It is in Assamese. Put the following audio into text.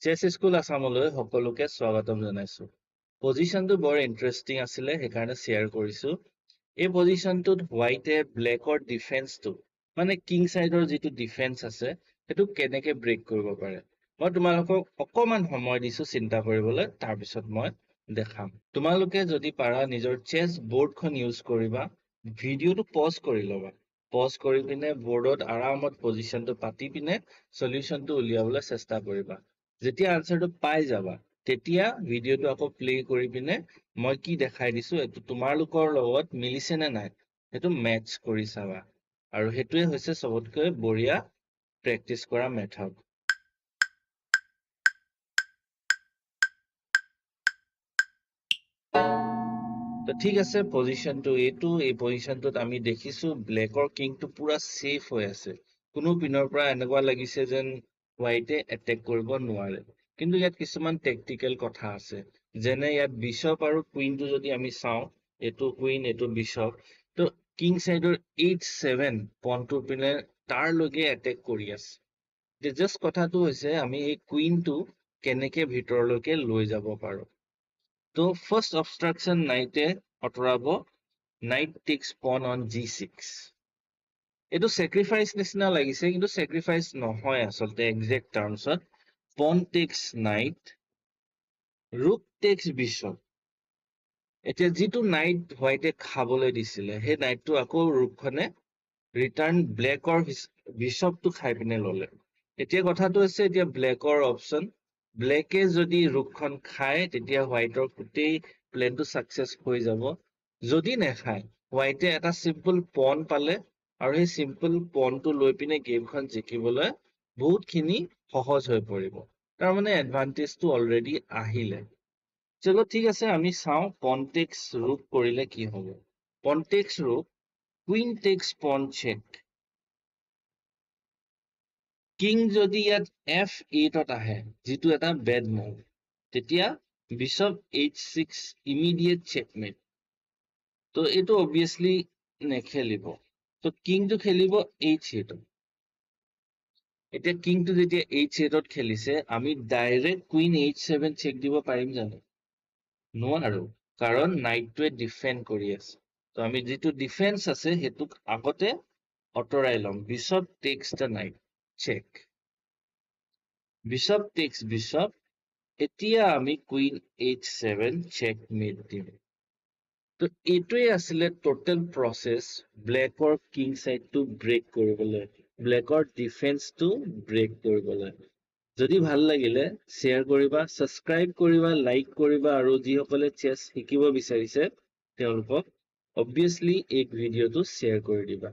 চেছ স্কুল আছামলৈ সকলোকে স্বাগতম জনাইছো। পজিশ্যনটো বৰ ইণ্টাৰেষ্টিং আছিলে, সেইকাৰণে শ্বেয়াৰ কৰিছো। এই পজিশ্যনটোত হোৱাইটে ব্লেকৰ ডিফেন্সটো, মানে কিং চাইডৰ যিটো ডিফেন্স আছে, সেইটো কেনেকে ব্ৰেক কৰিব পাৰে, মই তোমালোকক অকমান সময় দিছো চিন্তা কৰিবলৈ। তাৰপিছত মই দেখাম। তোমালোকে যদি পাৰা নিজৰ চেছ বৰ্ডখন ইউজ কৰিবা। ভিডিঅ'টো পজ কৰি ল'বা। পজ কৰি পিনে বৰ্ডত আৰামত পজিশ্যনটো পাতি পিনে চলিউশ্যনটো উলিয়াবলৈ চেষ্টা কৰিবা। যেতিয়া আনচাৰটো পাই যাবা, তেতিয়া ভিডিঅ'টো আকৌ প্লে কৰি পিনে মই কি দেখাই দিছো, এইটো তোমালোকৰ লগত মিলিছে নে নাই, সেইটো মেটচ কৰি চাবা। আৰু সেইটোৱে হৈছে চবতকৈ বঢ়িয়া প্ৰেক্টিচ কৰা মেথড। তো ঠিক আছে, পজিশ্যনটো এইটো। এই পজিশ্যনটোত আমি দেখিছো ব্লেকৰ কিংটো পুৰা ছেফ হৈ আছে। কোনো পিনৰ পৰা এনেকুৱা লাগিছে যেন হোৱাইটে এটেক কৰিব নোৱাৰে। কিন্তু ইয়াত কিছুমান টেকটিকেল কথা আছে। যেনে ইয়াত বিশপ আৰু কুইনটো যদি আমি চাওঁ, এইটো কুইন, এইটো বিশপ, তো কিং চাইডৰ এইচ ছেভেন পনটোৰ পিনে তাৰলৈকে এটেক কৰি আছে। জাষ্ট কথাটো হৈছে, আমি এই কুইনটো কেনেকে ভিতৰলৈকে লৈ যাব পাৰো। তো ফাৰ্ষ্ট অবষ্ট্ৰাকশ্যন নাইটে আঁতৰাব। Knight takes pawn on g6। এইটো চেক্ৰিফাইচ নিচিনা লাগিছে, কিন্তু চেক্ৰিফাইচ নহয় আচলতে। একজেক্ট টাৰ্মছত pawn takes knight, rook takes bishop। এতিয়া যিটো নাইট হোৱাইটে খাবলৈ দিছিলে, সেই নাইটটো আকৌ ৰুকখনে ৰিটাৰ্ণ ব্লেকৰ বিশপটো খাই পিনে ললে। এতিয়া কথাটো হৈছে, এতিয়া ব্লেকৰ অপশ্যন, ব্লেকে যদি ৰুকখন খায়, তেতিয়া হোৱাইটৰ গোটেই প্লেনটো ছাকচেছ হৈ যাব। যদি নেখায়, হোৱাইটে এটা চিম্পল পন পালে আৰু সেই চিম্পল পনটো লৈ পিনে গেমখন জিকিবলৈ বহুতখিনি সহজ হৈ পৰিব। তাৰমানে এডভান্টেজটো অলৰেডি আহিলে। চলো, ঠিক আছে, আমি চাওঁ পন টেক্স ৰুক কৰিলে কি হ'ব। Pawn takes rook, queen takes pawn check। King যদি ইয়াত এফ এইটত আহে, যিটো এটা বেড মুভ, তেতিয়া bishop h6, immediate checkmate। তো এইটো অবভিয়াছলি নেখেলিব। তো কিংটো খেলিব এইচ এইটত। এতিয়া কিংটো যেতিয়া এইচ এইটত খেলিছে, আমি direct queen H seven check দিব পাৰিম জানো? নোৱাৰো, কাৰণ নাইটটোৱে ডিফেণ্ড কৰি আছে। তো আমি যিটো ডিফেন্স আছে, সেইটোক আগতে আঁতৰাই ল'ম। Bishop takes the knight check, bishop takes bishop। এতিয়া আমি queen H seven checkmate দিম। তো এইটোৱে আছিলে টোটেল প্ৰচেছ ব্লেকৰ কিং চাইডটো ব্ৰেক কৰিবলৈ, ব্লেকৰ ডিফেন্সটো ব্ৰেক কৰিবলৈ। যদি ভাল লাগিলে শ্বেয়াৰ কৰিবা, ছাবস্ক্ৰাইব কৰিবা, লাইক কৰিবা আৰু যিসকলে চেছ শিকিব বিচাৰিছে, তেওঁলোকক অবভিয়াছলি এই ভিডিঅ'টো শ্বেয়াৰ কৰি দিবা।